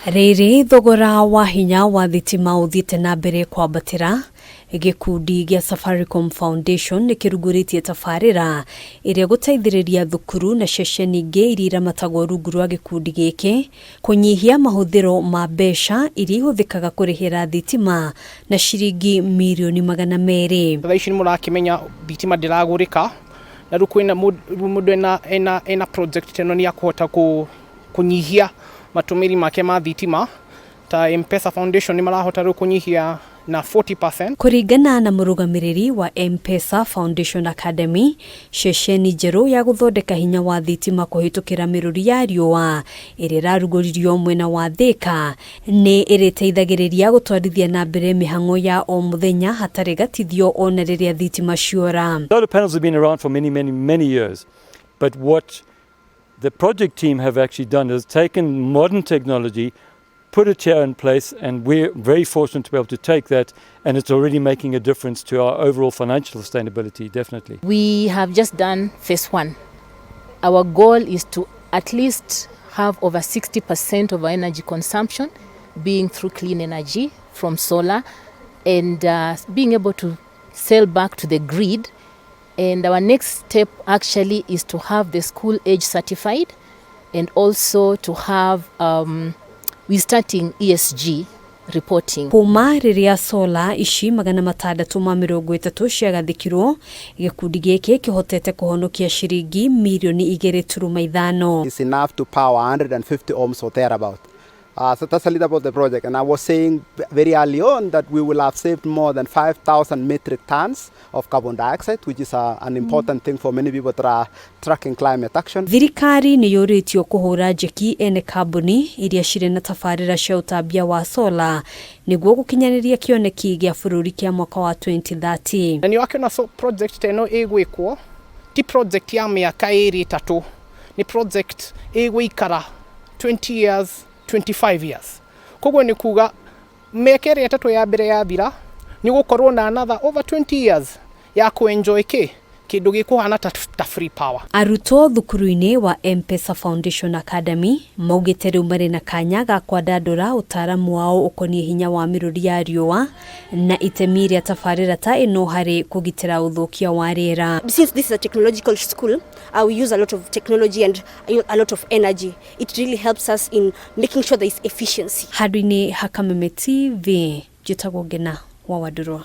Rĩrĩ thogora wa hinya wa thitima ũthiĩte na mbere kwambatĩra, gĩkundi gĩa Safaricom Foundation nĩ kĩrugũrĩtie tabarĩra ĩrĩa ĩgũteithĩrĩria thukuru na ceceni ingĩ iria iramatagwo rungu rwa gĩkundi gĩkĩ kũnyihia mahũthĩro ma mbeca iria ihũthĩkaga kũrĩhĩra thitima na ciringi mirioni 200. Thaa ici nĩ mũrakĩmenya thitima ndĩragũrĩka, na rĩu kwĩna mũndũ ena project ta ĩno nĩ akũhota kũnyihia matũmĩri make ma thitima. Ta M-Pesa Foundation nĩ marahota rĩu kũnyihia na 40%. Kũringana na mũrũgamĩrĩri wa M-Pesa Foundation Academy, ceceni njerũ ya gũthondeka hinya wa thitima kũhĩtũkĩra mĩrũri ya riũa ĩrĩa ĩrarugũririo mwena wa Thĩka nĩ ĩrĩteithagĩrĩria gũtwarithia na mbere mĩhang'o ya o mũthenya hatarĩ gatithio ona rĩrĩa thitima ciora. Solar panels have been around for many, many, many years, but what the project team have actually done is taken modern technology, put it here in place, and we're very fortunate to be able to take that, and it's already making a difference to our overall financial sustainability, definitely. We have just done phase one. Our goal is to at least have over 60% of our energy consumption being through clean energy from solar, and being able to sell back to the grid. And our next step actually is to have the school age certified, and also to have, we're starting ESG reporting. Kuma rĩrĩa sola ici 630 ciagathĩkirwo, gĩkundi gĩkĩ kĩhotete kũhonokia ciringi mirioni 2.5. Is enough to power 150 homes or thereabout. So that's a little about the project. And I was saying very early on that we will have saved more than 5,000 metric tons of carbon dioxide, which is an important thing for many people that are tracking climate action. Thirikari nĩ yũrĩtio kũhũra njeki ene kambuni iria cirĩ na tabarĩra cia ũtambia wa sola nĩguo gũkinyanĩria kĩoneki gĩa bũrũri kĩa mwaka wa 2030. Na nĩ wakĩona, so project ta ĩno ĩgwĩkwo ti project ya mĩaka 2, 3, nĩ project ĩgũikara 20 years, 25 years. Koguo nĩ kuga mĩaka ĩrĩa 3 ya mbere yathira, nĩ gũkorwo na another over 20 years ya kũenjoy kĩndũ gĩkũhana ta free power. Arutwo thukuru-inĩ wa M-Pesa Foundation Academy maugĩte rĩu marĩ na kanya ga kwandandũra ũtaaramu wao ũkoniĩ hinya wa mĩrũri ya riũa na itemi rĩa tabarĩra ta ĩno harĩ kũgitĩra ũthũkia wa rĩera. Since this is a technological school, we use a lot of technology and a lot of energy. It really helps us in making sure there is efficiency. Handũ-inĩ ha Kameme TV, njĩtagwo Ngena wa Wandũrwa.